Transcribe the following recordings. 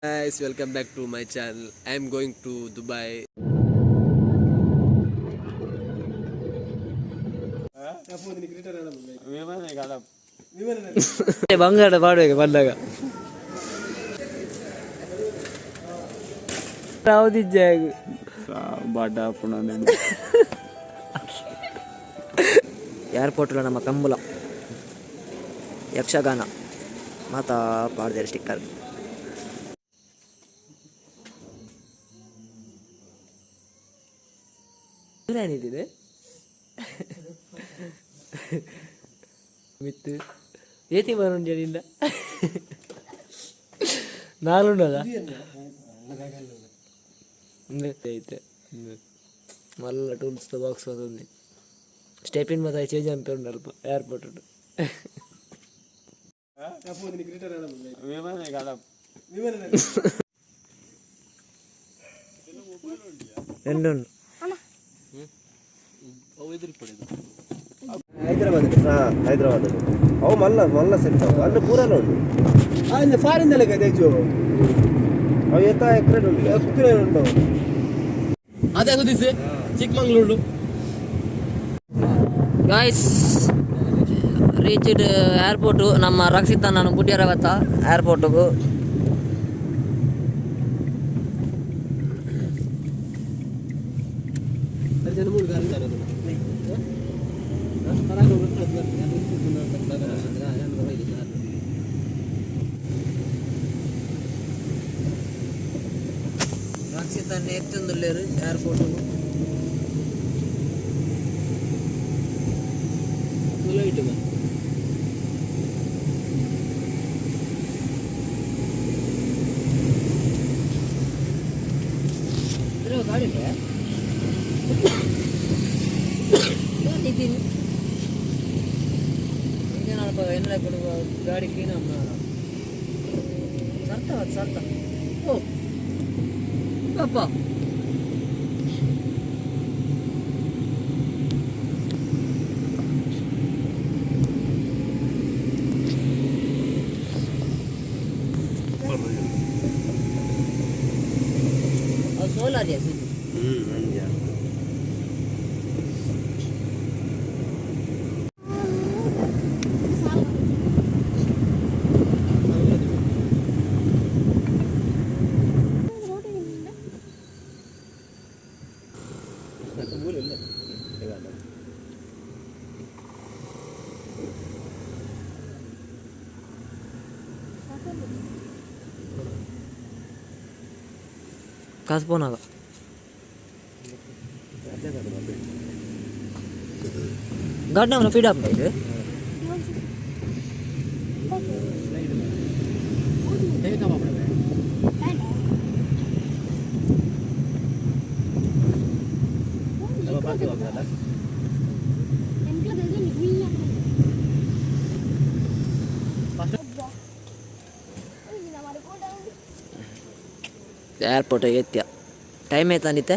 Guys, welcome back to my channel. I am going to Dubai. ಬಂಗಾರ ಪಾಡ್ಬೇಕು ಬಂದಾಗ ಯಾವುದಿಜ್ಜೆ. ಬಾಟ. Airport ನಮ್ಮ ಕಂಬಳ ಯಕ್ಷಗಾನ ಮಾತಾ ಪಾಡ್ದೇರು ಸ್ಟಿಕ್ಕರ್. ಏನಿದೆ ಮಿತ್ತು ಏತಿ ಬರುಂಜನಿಂದ ನಾಲುಂಡದ ಐತೆ. ಮಲ್ಲ ಟೂಲ್ಸ್ ಬಾಕ್ಸ್ ಬಂದೊಂದು ಸ್ಟೆಪಿನ್ ಮತ್ತೆ ಚೇಂಜ್ ಅನ್ಪೇರು ಅಲ್ಪ ಏರ್ಪೋರ್ಟ್. రెండు. ಹೈದರಾಬಾದ್, ಹೈದರಾಬಾದ್. ಅವು ಮಲ್ಲ ಮಲ್ಲ ಸೆಟ್ ಅವು ಅಲ್ಲಿ ಪೂರಲ್ಲ ಉಂಟು. ಫಾರಿನ್ ತೇಜು. ಅವು ಎತ್ತ ಎಕರೆ ಉಂಟು. ಎಕ್ಕರೆ ಉಂಟು. ಅದೇ ದಿಸೆ ಚಿಕ್ಕಮಂಗ್ಳೂರು. Guys, reached airport. ನಮ್ಮ ರಕ್ಷಿತ ನಾನು ಬುಡ್ಯರವತ್ತ ಏರ್ಪೋರ್ಟ್ಗು. ರಕ್ಷಿತ ಎತ್ತೊಂದುಲ್ಲೇರು ಏರ್ಪೋರ್ಟ್ಗು. ಗಾಡಿ ನಿತಿನ್ ಎಲ್ಲ ಕೊಡುವ ಗಾಡಿ ಕ್ಲೀನ್. ಸರ್ತ ಸರ್ತ. ಓ ಅಪ್ಪ. ಸೋಲಾರ್. ಹ್ಞೂ ಅಂದ್ಯಾ. ಕಾಸು ಪೋನಾಗ ಗಾಡಿ ನಮ್ಮ ಫೀಡ್ ಆಪ್ ಇದು. ಏರ್ಪೋರ್ಟ್ ಎತ್ಯ. ಟೈಮ್ ಆಯ್ತಾನಿತ್ತೆ?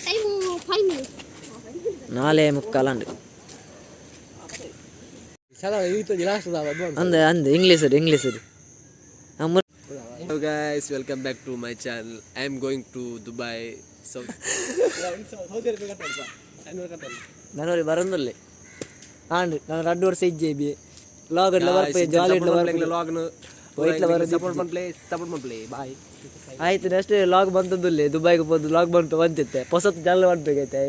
Time 5 minutes. 4:45 ಅಂಡು. ಅಂದ ಅಂದ್ English English. Hello guys, welcome back to my channel. I am going to Dubai. South. ನಾನು ಬರಂದುಲ್ಲೆ ಆಂಡ್ ನಾನು 2 ವರ್ಷ ಇಜ್ಜೆ ಬಿ ಲಾಗ್ ಬರ್ಪೆ ಜಾಲಿ. ಸಪೋರ್ಟ್ ಮನ್ಪ್ಲೇ, ಸಪೋರ್ಟ್ ಮನ್ಪ್ಲೇ. ಬಾಯ್. ಆಯ್ತು, ನೆಕ್ಸ್ಟ್ ಲಾಗ್ ಬಂತದ್ದುಲ್ಲೆ. ದುಬೈಗೆ ಬಂದು ಲಾಗ್ ಬಂತು ಬಂತಿತ್ತೆ. ಹೊಸತ್ತು ಜಲ್ಲ ಮಾಡ್ಬೇಕೈತೆ.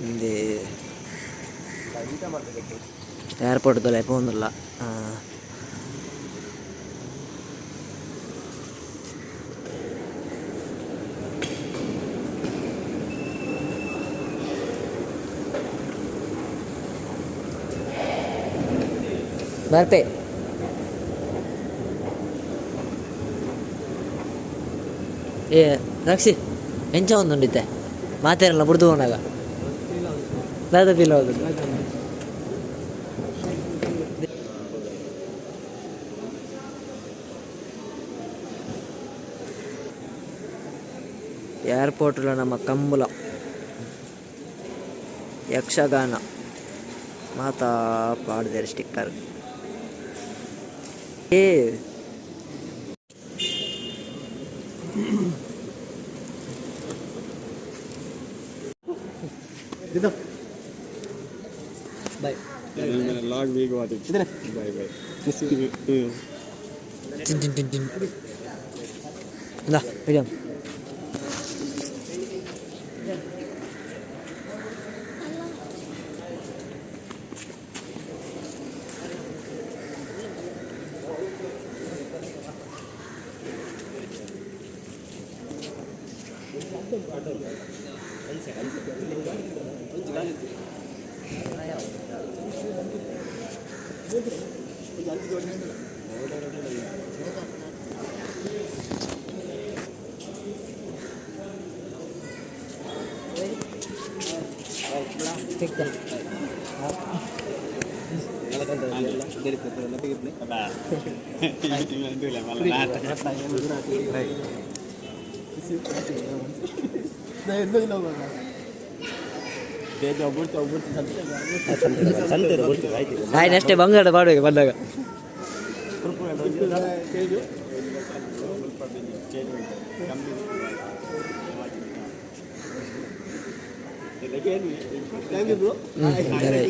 ಇಂದೇ ಏರ್ಪೋರ್ಟ್ ತೊಲೆ ಪೋಂದುಲ್ಲ. ಬರ್ಪೆ. ಏ ರಕ್ಷಿ, ಎಂಚ ಒಂದುಂಡಿತ್ತೆ ಮಾತೇರಲ್ಲ ಬುಡ್ದು ಹೋನಾಗ ದಾದ ಫೀಲ್ ಹೌದು. ಏರ್ಪೋರ್ಟ್ ನಮ್ಮ ಕಂಬುಲ ಯಕ್ಷಗಾನ ಮಾತಾ ಪಾಡ್ದೆರ್ ಸ್ಟಿಕ್ಕರ್. ಏ ಬಾಯ್. ಲಾಗ್ ಬೀಗ. Bye bye. ಟಿನ್ ಟಿನ್ ಟಿನ್ ಟಿನ್. ಇಂದಾ ವಿಡಿಯೋ. ಆಯ್ತು, ಅಷ್ಟೇ. ಬಂಗಾರ ಪಾಡ್ಬೇಕು ಬಂದಾಗ. ಸರಿ.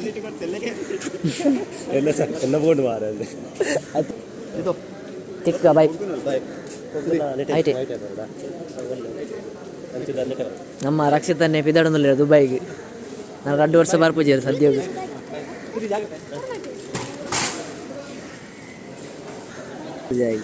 ಎಲ್ಲ ಸರ್ ಎಲ್ಲ ಬೋರ್ಡ್ ಮಾರ. ತಿಕ್ಕ ಬಾಯ್. ಆಯ್ತು. ನಮ್ಮ ರಕ್ಷಿತನ್ನೇ ಪಿದಾಡೊಂದುಲ್ಲೆರ್ ದುಬೈಗೆ. ನಾನು 2 ವರ್ಷ ಬರ್ಪುಜೆರ್ ಸದ್ಯಗ್. ಜೈ.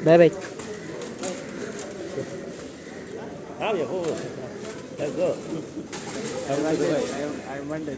Bye bye. Let's go. I Monday.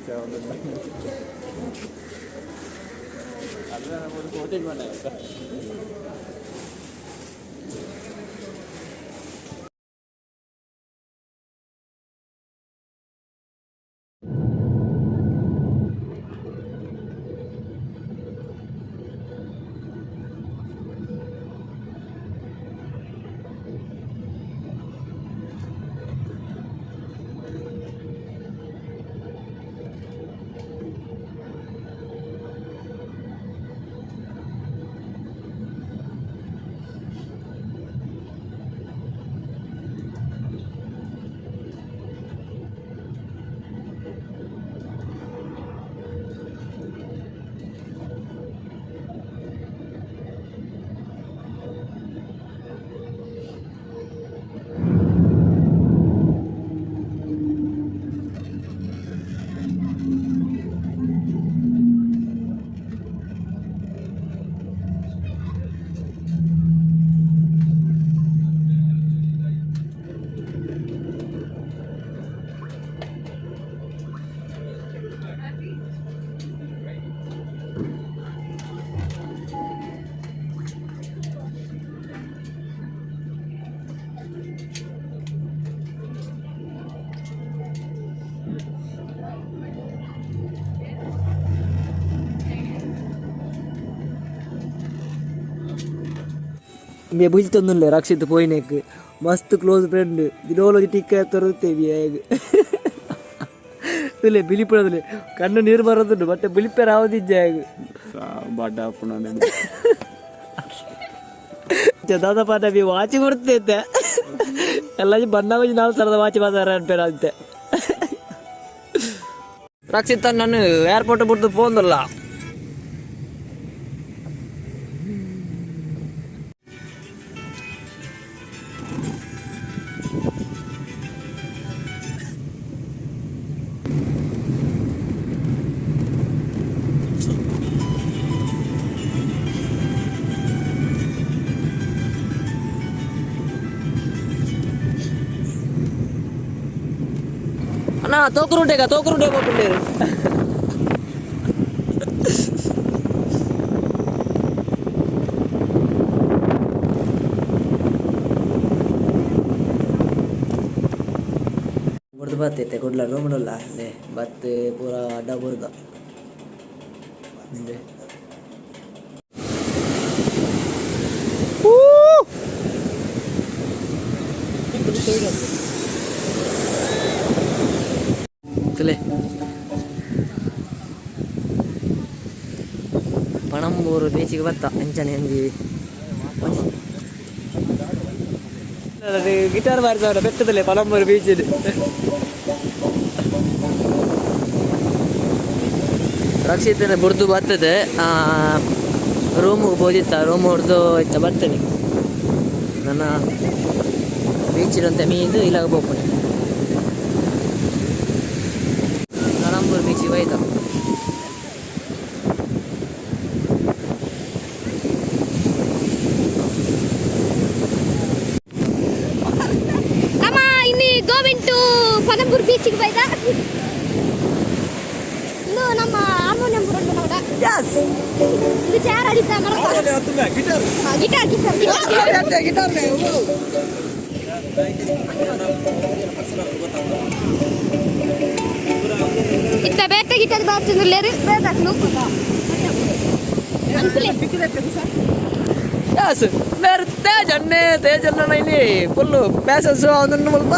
ಮೇ ಬುಲ್ತೊಂದುಲ್ಲೆ ರಕ್ಷಿತ್ ಪೋಯಿನೆಕ್. ಮಸ್ತ್ ಕ್ಲೋಸ್ ಫ್ರೆಂಡ್. ದಿನೋಲೊಂಜಿ ಟಿಕ್ಕ ತರುತ್ತೇವಿ ಆಯಗ್. ತುಲೆ ಬಿಲಿಪುನದುಲೆ ಕಣ್ಣು ನೀರು ಬರೋದುಂಡು, ಬಟ್ ಬಿಲಿಪೆರ ಆವದಿಜ್ಜ ಆಯಗ್. ಬಾಟ ಆಪುಂಡು. ದಾದ ಪಾಠ ಬಿ ವಾಚಿ ಕೊಡ್ತೈತೆ ಎಲ್ಲ ಬಣ್ಣ 4000ದ ವಾಚಿ ಬಾದಾರ ಅನ್ಪೇರ ಅಂತೆ. ರಕ್ಷಿತ್ ನಾನು ಏರ್ಪೋರ್ಟ್ ಬಿಡ್ದು ಪೋಂದಲ್ಲ. ತೋಕುರುಂಟೆಗ ತೋಕುರುಂಟೆ ಪೋಪುಂಡೇರು. ಬುರ್ದು ಬತ್ತೈತೆ ಕುಡ್ಲ ರೂಮ್ಡುಲ್ಲ ಲೇ ಬತ್ತೆ ಪೂರ ಅಡ್ಡ ಬುರ್ದ ಹಿಂದೆ. ತುಲೆ ಪಣಂಬೂರು ಬೀಚಿಗೆ ಬತ್ತ ಅಂಚನೆ ಅಂಜಿ ಗಿಟಾರ್ ಬಾರಿಸವರ ಬೆಟ್ಟದಲ್ಲೇ ಪಣಂಬೂರು ಬೀಚ್. ರಕ್ಷಿತನ ಬುರ್ದು ಬರ್ತದೆ. ರೂಮಿಗೆ ಪೋದಿತ್ತ, ರೂಮ್ ಹೊಡೆದು ಇತ್ತ ಬರ್ತೇನೆ. ನನ್ನ ಬೀಚಿರಂತೆ ಮೀನು ಇಲ್ಲಾಗ ಪೋಪುಣೆ. ಪಣಂಬೂರು ಬೀಚಿಗೆ ಹೋಯ್ತ. ನಮ್ಮ ಇಲ್ಲಿ ಗೋವಿಂಗ್ ಟು ಪನಂಬೂರ್ ಬೀಚಿಗೆ ಬೈದ. ಇದು ನಮ್ಮ ಹಾರ್ಮೋನಿಯಂ ಬರೋಣ ನೋಡ. ಇದು ಚಾರ್ ಅಡಿತ ಮರ. ಗಿಟಾರ್. Guitar, guitar. Guitar. ಇತ್ತ ಬೇತೆ ಗಿಟಾರ್ ಬಾರ್ತಿಂದುಲ್ಲೇರು ಬೇದಾಕ್ಲು ಅನ್ಕುಲೆ. ಎಸ್, ಬೇರೆ ತೇಜ್ ಅಣ್ಣೆ, ತೇಜ್ ಅಣ್ಣ ಇಲ್ಲಿ ಫುಲ್ಲು ಪ್ಯಾಸಸ್ ಅದನ್ನು ಮುಲ್ಪ.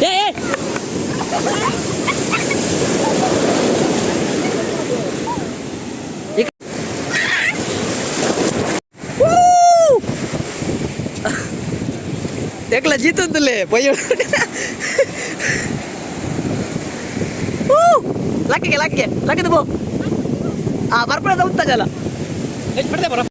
ಏ ಏ. ಎಕ್ಲ ಜೀತಂತಲೇ ಪೊಯ್ಯ. ಲಕ್ಕಿಗೆ ಲಕ್ಕಿಗೆ ಲಕ್ಕಿದ ಬೋ. ಆ ಬರ್ಪಣದ ಉತ್ತಜಲ ಎಷ್ಟು ಬಿಡ್ದೆ ಬರ.